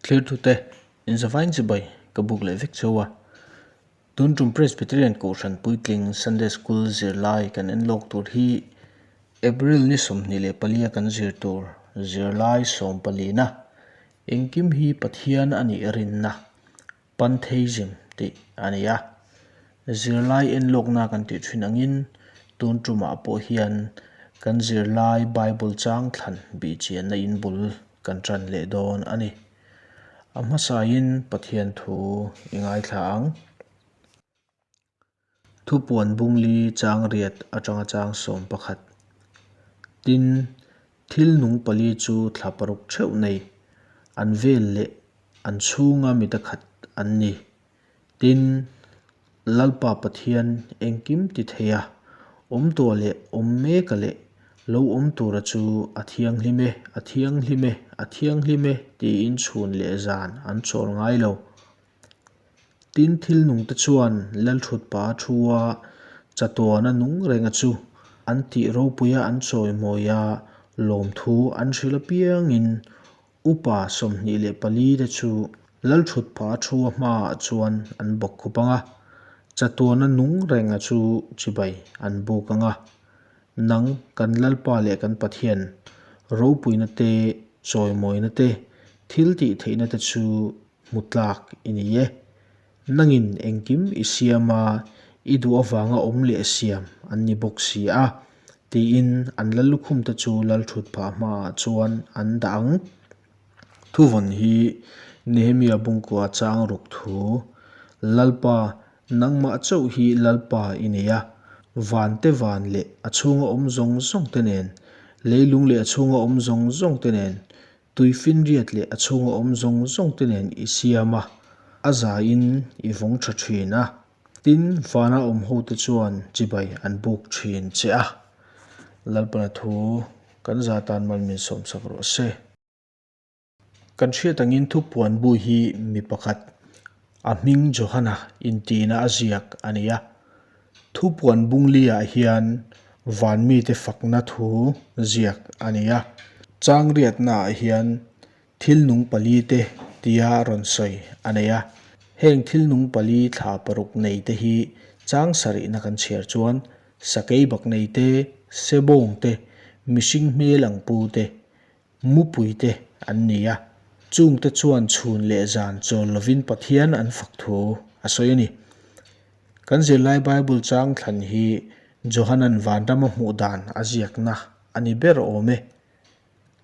Thlirtute, inzavain chibai ka buk leh vek cheu a. Tun tum Presbyterian Kohhran puitling Sunday School zirlai kan en lawk tur hi April ni 24 a kan zir tur zirlai sawmpalina engkim hi Pathian a nih rinna Pantheism tih a ni a. Zirlai enlawkna kan tih thin angin tun tumah pawh hian kan zirlai Bible chang thlan bih chianna in bul kan tan leh dawn a ni. A hmasain Pathian thu i ngaithla ang. Thupuan bungli chang riat atanga chang 11. Tin, thil nung pali chu thla paruk theuh nei, an vel leh an chhunga mi ta khat an ni. Tin, Lalpa Pathian engkim ti thei a, awm tua leh awm meka leh lo awm tura chu a thianghlim e, a thianghlim e, a thianghlim e tiin chhun leh zan an chawl ngai lo. Tin, thil nungte chuan Lalthutpa a thu a, chatuana nung renga chu an tih ropuia an chawimawi a, lawmthu an hrilh apiangin upa 24 te chu Lalthutpa a thu a hmaah chuan an bawk khup ang a, chatuana nung renga chu chibai an buk ang a. Nang kan Lalpa leh kan Pathian ropuina te, chawimawina te, thil tih theihna te chu hmu tlak i ni e. Nangin engkim i siam a, i duh avanga awm leh siam an ni bawk si a, tiin an lallukhum te chu lalthutphah hmaah chuan an dah ang. Thuvawn hi Nehemia bungkua chang ruk thu, Lalpa, nangmah chauh hi Lalpa i nei a, van te van leh a chhunga awm zawng zawng te nen, leilung leh a chhunga awm zawng zawng te nen, Tuifinriat leh a chhunga awm zawng zawng te nen i siam a, a zaiin i vawng tha thin a. Tin, vana awm ho te chuan chibai an buk thin che a. Lalpana thu kan za tan mal min sawmsak rawh se. Kan hriat angin thupuan bu hi mi pakhat a hming Johana intihna a ziak a ni a. Thupuan bungli-ah hian van mite fakna thu ziak a ni a. Chang riatnaah hian thil nung pali te tia rawn sawi a nei a. Heng thil nung pali thla paruk nei te hi chang sarihna kan chhiar chuan sakei bak nei te, sebawng te, mihring hmel ang pu te, Mupui te an ni a, chungte chuan chhun leh zan chawl lovin Pathian an fak thu a sawi a ni. Kan zirlai Bible chang thlan hi Johanan vanrama hmuh dan a ziakna a ni ber awm e.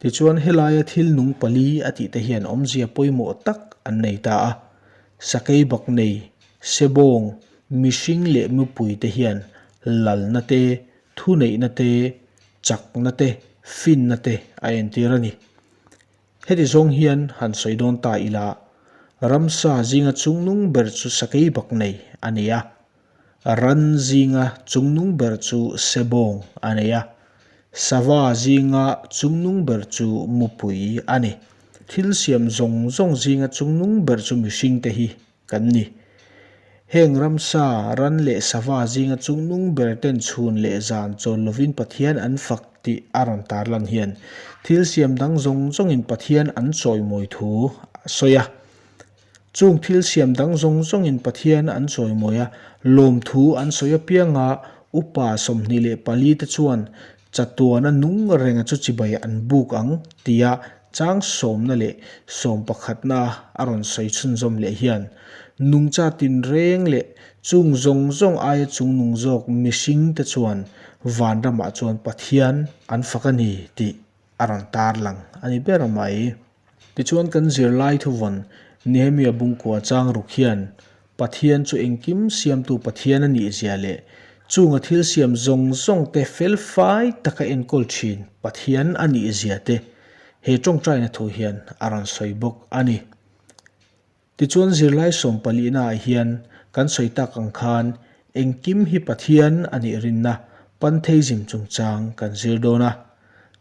Tichuan helaia thil nung pali a tih te hian awmzia pawimawh tak an nei ta a, sakei bak nei, sebawng, mihring leh mupui te hian lalna te, thuneihna te, chakna te, finna te a entir a ni. Heti zawng hian han sawi dawn ta ila, ramsa zinga chungnung ber chu sakei bak nei a ni a, ran zinga chungnung ber chu sebawng a ni a, sava zinga chungnung ber chu mupui a ni. Thil siam zawng zawng zinga chungnung ber chu mihringte hi kan ni. Heng ramsa, ran leh sava zinga chungnung ber ten chhun leh zan chawl lovin Pathian an fak tih a rawn tarlan hian thil siam dang zawng zawngin Pathian an chawimawi thu a sawi a. Chung thil siam dang zawng zawngin Pathian an chawimawi a, lawmthu an sawi apianga upa 24 te chuan Chatuana nung renga chu chibai an buk ang tia chang sawmna leh sawm pakhatna a rawn sawi chhunzawm leh hian nungcha tinreng leh chung zawng zawng aia chungnung zawk mihringte chuan vanramah chuan Pathian an fak a ni tih a rawn tarlang a ni ber mai. Tichuan kan zirlai thuvawn Nehemia bungkua chang ruk hian Pathian chu engkim siamtu Pathian a nih zia leh chunga thil siam zawng zawng te felfai taka enkawl thin Pathian a nih zia te he tawngtaina thu hian a rawn sawi bawk a ni. Tichuan zirlai sawmpalihna ah hian kan sawi tak ang khan engkim hi Pathian a nih rinna Pantheism chungchang kan zir dawn a.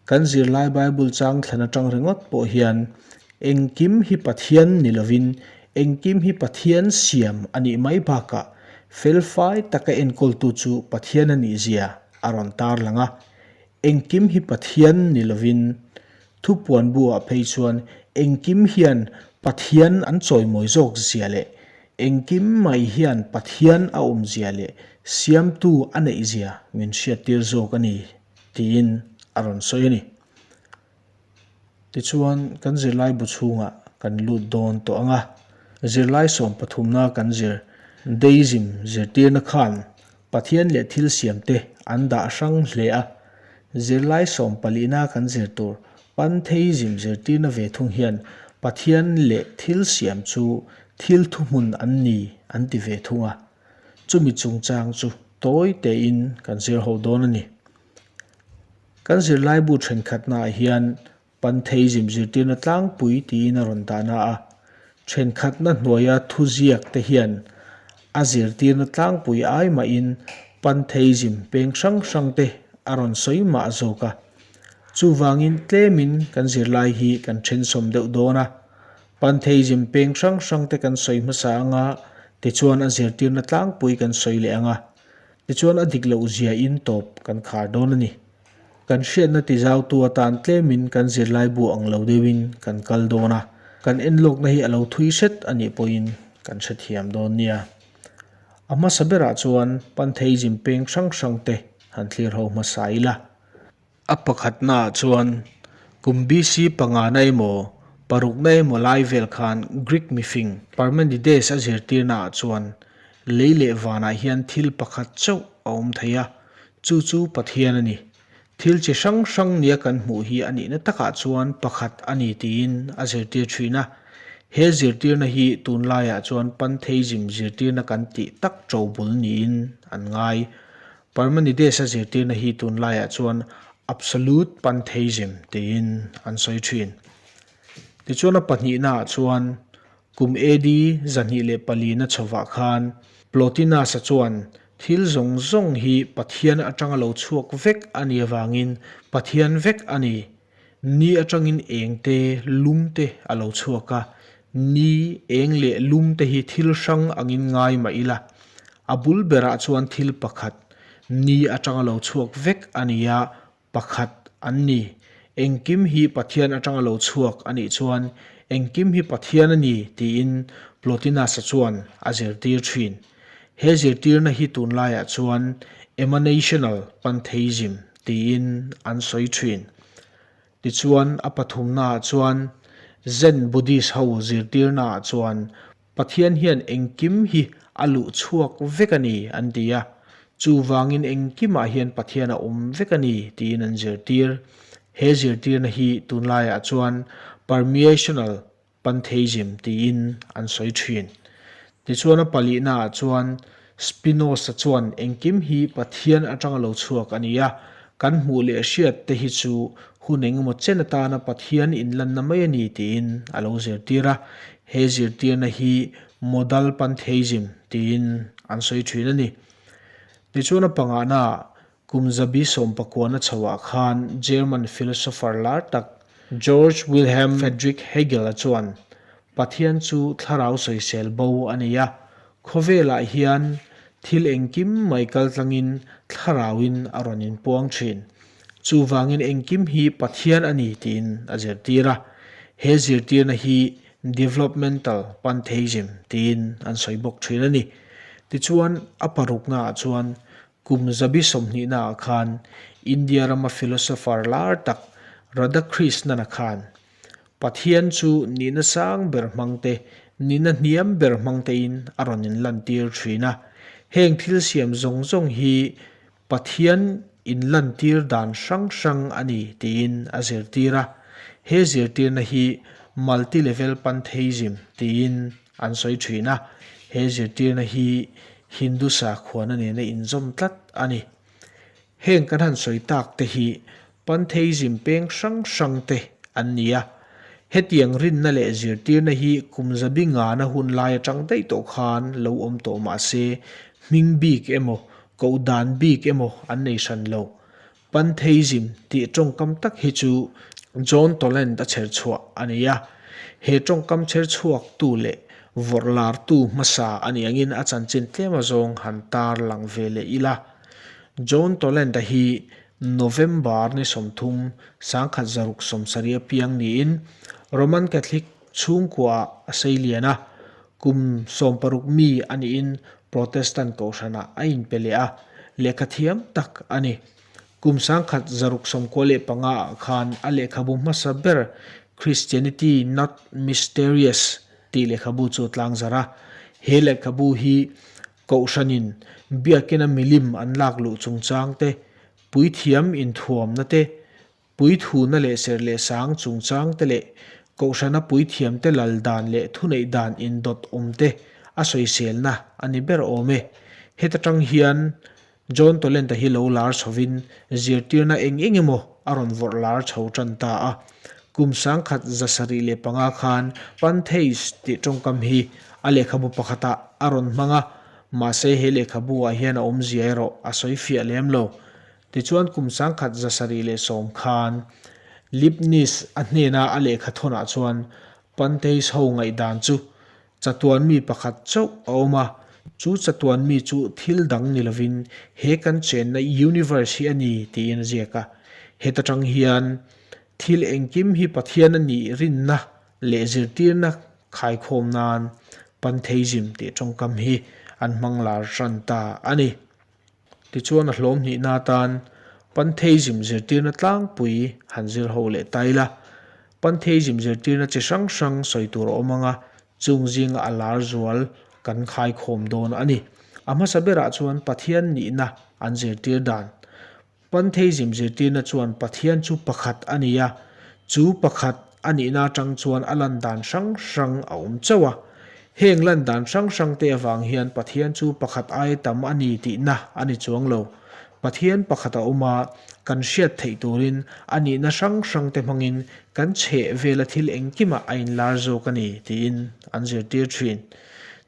Kan zirlai Bible chang thlan atang ringawt pawh hian engkim hi Pathian ni lovin engkim hi Pathian siam a nih mai bakah felfai taka enkawltu chu Pathian a nih zia a rawn tarlang a. Engkim hi Pathian ni lovin thupuan bu ah phei chuan engkim hian. Pathian an chawimawi zawk zia leh engkim mai hian Pathian a awm zia leh Siamtu a neih zia min hriattir zawk a ni tiin a rawn sawi a ni. Tichuan, kan zirlai bu chhungah kan lut dawn tawh ang a, zirlai sawm pathumna kan zir Deism zirtirna khan Pathian leh thil siamte an dah hrang hle a, zirlai sawm palihna kan zir tur Pantheism zirtirna ve thung hian Pathian leh thil siam chu thil thuhmun an ni an ti ve thung a, chumi chungchang chu tawi tein kan zir ho dawn a ni. Kan zirlaibu thenkhatnaah hian Pantheism zirtirna tlangpui tiin a rawn dahna a, thenkhatna hnuaia thuziak te hian a zirtirna tlangpui ai mahin Pantheism peng hrang hrang te a rawn sawi mah zawk a. Chuvangin tlemin kan zirlai hi kan thensawm deuh dawn a, Pantheism peng hrang hrang te kan sawi hmasa anga tichuan a zirtirna tlangpui kan sawi leh anga tichuan a dik loh zia in tawp kan khar dawn a ni. Kan hriatna tizautu atan tlemin kan zirlaibu ang lo deuhin kan kal dawn a, kan enlawkna hi a lo thui hret a nih pawhin kan hrethiam dawn nia. A hmasa berah chuan Pantheism peng hrang hrang te han thlir ho hmasa ila. A pakhatnaah chuan kum BC pangana emaw parukna emaw lai vel khan Greek mifing Parmenides a zirtirnaah chuan lei leh vanah hian thil pakhat chauh a awm thei a, Chu chu Pathian a ni. Thil chi hrang hrang nia kan hmuh hi a nihna takah chuan pakhat a ni tiin a zirtir thin a. He zirtirna hi tunlaiah chuan Pantheism zirtirna kan tih tak ṭo bul niin an ngai. Parmenides-a zirtirna hi tunlaiah chuan Absolute Pantheism tiin an sawi thin. Tichuan a pahnihnaah chuan Kum AD 204 na chhovah khan Plotinus-a chuan thil zawng zawng hi Pathian atanga lo chhuak vek a nih avangin Pathian vek a ni. Ni atangin eng te, lum te a lo chhuak a. Ni, eng leh lum te hi thil hrang angin ngai mah ila. A bul berah chuan thil pakhat, ni atanga lo chhuak vek a ni a, Pakhat an ni. Engkim hi Pathian atanga lo chhuak a nih chuan engkim hi Pathian a ni tiin Plotinus-a chuan a zirtir thin. He zirtirna hi tunlaiah chuan Emanational Pantheism tiin an sawi thin. Tichuan a pathumnaah chuan Zen Buddhist ho zirtirnaah chuan Pathian hian engkim hi a luh chhuak vek a ni an ti a, chuvangin engkimah hian Pathian a awm vek a ni tiin an zirtir. He zirtirna hi tunlaiah chuan Permeational Pantheism tiin an sawi thin. Tichuan a palihnaah chuan Spinoza chuan engkim hi Pathian atanga lo chhuak a ni a, kan hmuh leh hriat te hi chu hun engemaw chen atana Pathian inlanna mai a ni tiin a lo zirtir a, he zirtirna hi Modal Pantheism tiin an sawi thin a ni. Tichuan a pangahnaah kum zabi sawmpakuana chhoah khan German philosopher lar tak George Wilhelm Friedrich Hegel-a chuan Pathian chu thlarau sawisel bo a ni a, khawvelah hian thil engkim mai kaltlangin thlarauin a rawn inpuang thin. Chuvangin engkim hi Pathian a ni tiin a zirtir a. He zirtirna hi Developmental Pantheism tiin an sawi bawk thin a ni. Tichuan, a paruknaah chuan kum zabi sawmhnihnaah khan India rama philosopher lar tak Radhakrishnan-a khan Pathian chu nihna sang ber hmang te, nihna hniam ber hmang tein a rawn inlantir thin a. Heng thil siam zawng zawng hi Pathian inlantir dan hrang hrang a ni tiin a zirtir a. He zirtirna hi Multi-level Pantheism tiin an sawi thin a. He zirtirna hi Hindu sakhuana nena inzawm tlat a ni. Heng kan han sawi tak te hi Pantheism peng hrang hrang te an ni a. Hetiang rinna leh zirtirna hi kum zabi ngana hun lai atang daih tawh khan lo awm tawh mah se, hming bik emaw, koh dan bik emaw an nei hran lo. Pantheism tih tawngkam tak hi chu John Toland a chher chhuah a ni a. He tawngkam chher chhuaktu leh vawrh lartu hmasa a nih angin a chanchin tlem azawng han tar lang ve leh ila. John Toland-a hi November ni 30, 1970 piang niin Roman Catholic. chhungkuaah a seilian a, kum 16 mi a nihin Protestant kohhranah a inpe leh a, lehkha thiam tak a ni. Kum 1695 ah khan a lehkhabu hmasa ber Christianity Not Mysterious tih lehkhabu chu a tlangzarh a. He lehkhabu hi kohhranin biakina milim an lak luh chungchang te, puithiam inthuamna te, puithuna leh serh leh sang chungchang te leh kohhrana puithiamte lal dan leh thuneih dan indawt awm te a sawiselna a ni ber awm e. Heta tang hian John Toland-a hi lo lar chhovin zirtirna eng eng emaw a rawn vawrh lar chho tan ta a. Kum 1775 khan Pantheist tih tawngkam hi a lehkhabu pakhatah a rawn hmang a, mahse he lehkhabu-ah hian a awmzia erawh a sawi fiah lem lo. Tichuan kum 1710 khan Leibniz a hnena a lehkha thawnah chuan Pantheist ho ngaihdan chu Chatuan mi pakhat chauh a awm a, chu chatuan mi chu thil dang ni lovin he kan chenna universe hi a ni tiin a ziak a. Heta tang hian thil engkim hi Pathian a nih rinna leh zirtirna khaikhawm nan Pantheism tih tawngkam hi an hmang lar tan ta a ni. Tichuan a hlawm hnihna atan Pantheism zirtirna tlangpui han zir ho leh ta ila. Pantheism zirtirna chi hrang hrang sawi tur a awm ang a, chung zinga a lar zual kan khaikhawm dawn a ni. A hmasa berah chuan Pathian nihna an zirtir dan. Pantheism zirtirna chuan Pathian chu pakhat a ni a, chu pakhat a nihna atang chuan a lan dan hrang hrang a awm chauh a. Heng lan dan hrang hrangte avang hian Pathian chu pakhat aia tam a ni tihna a ni chuang lo. Pathian pakhat a awm a, kan hriat theih turin a nihna hrang hrangte hmangin kan chheh vela thil engkimah a inlar zawk a ni tiin an zirtir thin.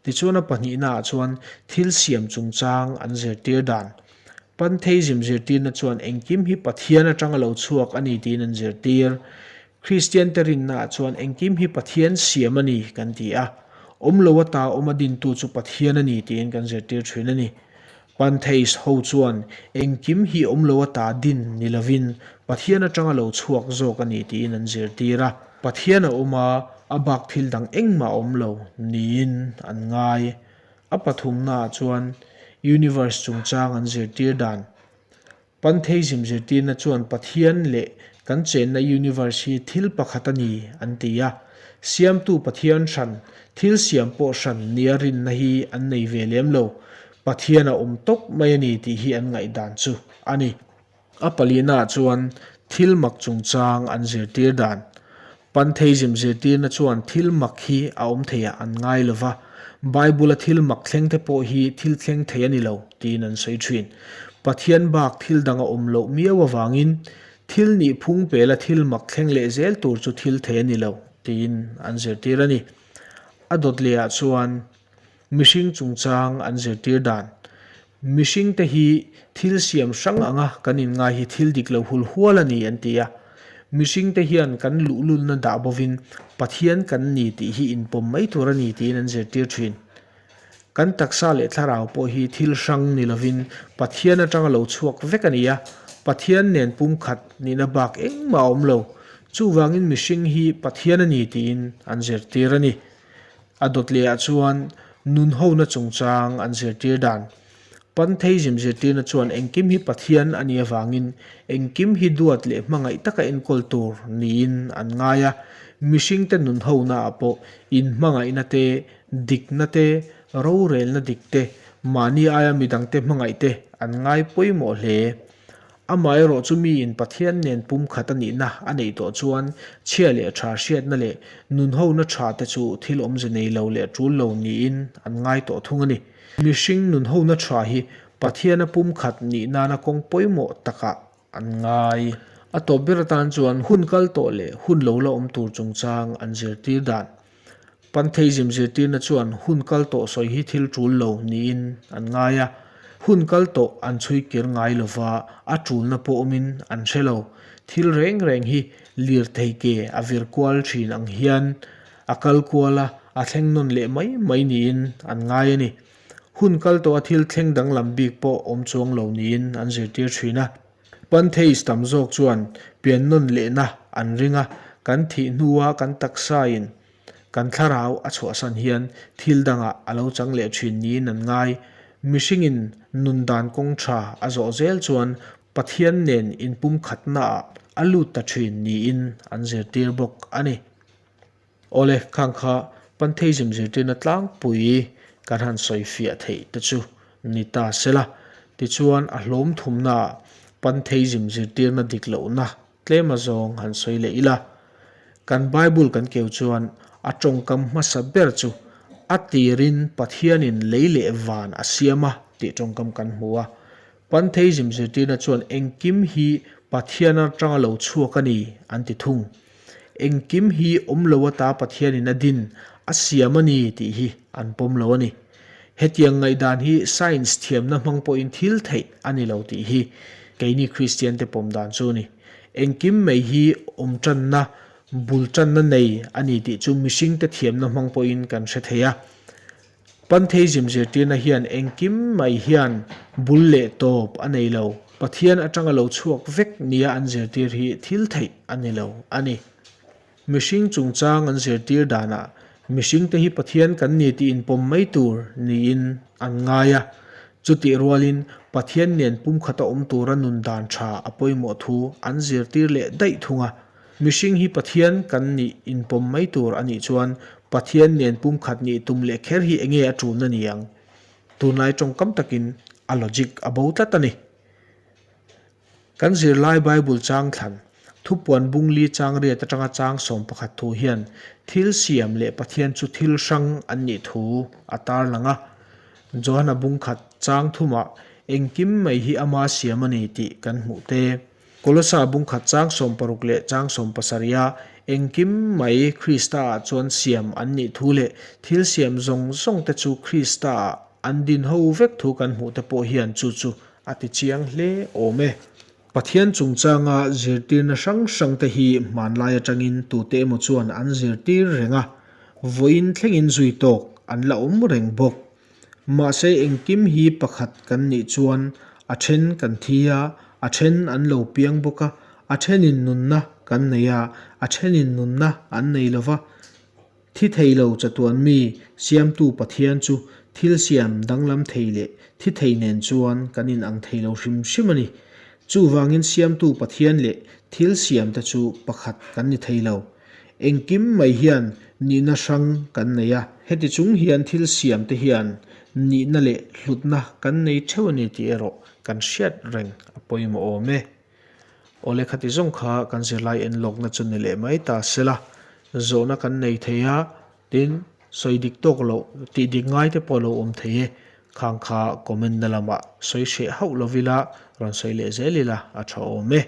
Tichuan a pahnihnaah chuan thil siam chungchang an zirtir dan. Pantheism zirtirna chuan engkim hi Pathian atanga lo chhuak a ni tiin an zirtir. Kristiante rinnaah chuan engkim hi Pathian siam a ni kan ti a, awm lo ata awm a dintu chu Pathian a ni tiin kan zirtir thin a ni. Pantheist ho chuan engkim hi awm lo ata din ni lovin Pathian atanga lo chhuak zawk a ni tiin an zirtir a. Pathian a awm a, a bak thil dang engmah a awm lo niin an ngai. A pathumnaah chuan Universe chungchang an zirtir dan. Pantheism zirtirna chuan Pathian leh kan chenna Universe hi thil pakhat a ni an ti a. Siamtu Pathian hran, thil siam pawh hran nia rinna hi an nei ve lem lo. Pathian a awm tawp mai a ni tih hi an ngaihdan chu a ni. A palinaah chuan thil mak chungchang an zirtir dan. Pantheism zirtirna chuan thil mak hi a awm theiah an ngai lo va, Bible-a thil mak thlengte pawh hi thil thleng thei a ni lo tiin an sawi thin. Pathian bak thil dang a awm loh miau avangin thil nih phung pela thil mak thleng leh zel tur chu thil thei a ni lo tiin an zirtir a ni. A dawt lehah chuan mihring chungchang an zirtir dan. Mihringte hi thil siam hrang anga kan inngai hi thil dik lo hul hual a ni an ti a. Mihringte hian kan luhlulna dah bovin Pathian kan ni tih hi inpawm mai tur a ni tiin an zirtir thin. Kan taksa leh thlarau pawh hi thil hrang ni lovin Pathian atanga lo chhuak vek a ni a, Pathian nen pumkhat nihna bak engmah a awm lo. Chuvangin mihring hi Pathian a ni tiin an zirtir a ni. A dawt lehah chuan nunhona chungchang an zirtir dan. Pantheism zirtirna chuan engkim hi Pathian a nih avangin engkim hi duat leh hmangaih taka enkawl tur niin an ngai a. Mihringte nunhonaah pawh inhmangaihna te, dikna te, rorelna dik te, mahni aia midangte hmangaih te an ngai pawimawh hle. Amaherawh chu miin Pathian nen pumkhat a nihna a neih tawh chuan chhia leh tha hriatna leh nunhona tha te chu thil awmze nei lo leh tul lo niin an ngai tawh thung a ni. Mihring nunhona tha hi Pathiana pumkhat nih nana kawng pawimawh takah an ngai. A tawp ber atan chuan hun kal tawh leh hun lo la awm tur chungchang an zirtir dan. Pantheism zirtirna chuan hun kal tawh sawi hi thil tul lo niin an ngai a, hun kal tawh an chhui kir ngai lova a tulna pawh awmin an hre lo. Thil reng reng hi lirthei ke a vir kual thin ang hian a kal kual a, a thleng nawn leh mai mai niin an ngai a ni. Hun kal tawha thil thleng danglam bik pawh awm chuang lo niin an zirtir thin a. Pantheist tam zawk chuan pian nawn lehna an ring a, kan thih hnua kan taksain. Kan thlarau a chhuahsan hian thil dangah a lo chang leh thin niin an ngai. Mihringin nun dan kawng tha a zawh zel chuan Pathian nen inpumkhatnaah a lut ta thin niin an zirtir bawk a ni. Awle, khang kha Pantheism zirtirna tlangpui kan han sawi fiah theih te chu ni ta se la. Tichuan, a hlawm thumnaah Pantheism zirtirna dik lohna tlem azawng han sawi leh ila. Kan Bible kan keu chuan a tawngkam hmasa ber chu a tirin Pathianin lei leh van a siam a tih tawngkam kan hmu a. Pantheism zirtirna chuan engkim hi Pathian atanga lo chhuak a ni an ti thung. Engkim hi awm lo ata Pathianin a din, a siam a ni tih hi an pawm lo a ni. Hetiang ngaihdan hi science thiamna hmang pawhin thil theih a ni lo tih hi keini Kristiante pawm dan chu a ni. Engkim mai hi awm tanna, bul tanna nei a ni tih chu mihringte thiamna hmang pawhin kan hre thei a. Pantheism zirtirna hian engkim mai hian bul leh tawp a nei lo. Pathian atanga lo chhuak vek nia an zirtir hi thil theih a ni lo a ni. Mihring chungchang an zirtir danah mihringte hi Pathian kan ni tih inpawm mai tur niin an ngai a. Chutih rualin Pathian nen pumkhata awm tura nun dan tha a pawimawh thu an zirtir leh daih thung a. Mihring hi Pathian kan nih inpawm mai tur a nih chuan Pathian nen pumkhat nih tum leh kher hi enge a tulna ni ang? Tunlai tawngkam takin a logic a bo tlat a ni. Kan zirlai Bible chang thlan, Thupuan bungli chang riat atanga chang 11 thu hian thil siam leh Pathian chu thil hrang an nih thu a tarlang a. Johana bungkhat chang thumah engkim mai hi ama siam a ni tih kan hmuh te. Kolosa bungkhat chang 60 leh chang 70 a engkim mai Krista-ah chuan siam an nih thu leh thil siam zawng zawng te chu Krista-ah an din ho vek thu kan hmuh te pawh hian chu chu a ti chiang hle awm e. Pathian chungchanga zirtirna hrang hrang te hi hmanlai atangin tute emaw chuan an zirtir reng a, vawiin thlengin zui tawk an la awm reng bawk. Mahse engkim hi pakhat kan nih chuan a then kan thi a, a then an lo piang bawk a, a thenin nunna kan nei a, a thenin nunna an nei lo va. Thi thei lo chatuan mi Siamtu Pathian chu thil siam danglam thei leh thi thei nen chuan kan inang thei lo hrim hrim a ni. Chuvangin Siamtu Pathian leh thil siamte chu pakhat kan ni thei lo. Engkim mai hian nihna hrang kan nei a, heti chung hian thil siam te hian nihna leh hlutna kan nei theuh a ni tih erawh kan hriat reng a pawimawh awm e. Awle khati zawng kha kan zirlai enlawkna chu ni leh mai ta sela, zawhna kan nei thei a, tin sawi dik tawk loh tih dik ngai te pawh a lo awm thei e, khang kha comment na lamah sawi hreh hauh lovila rawn sawi leh zel ila a tha awm e.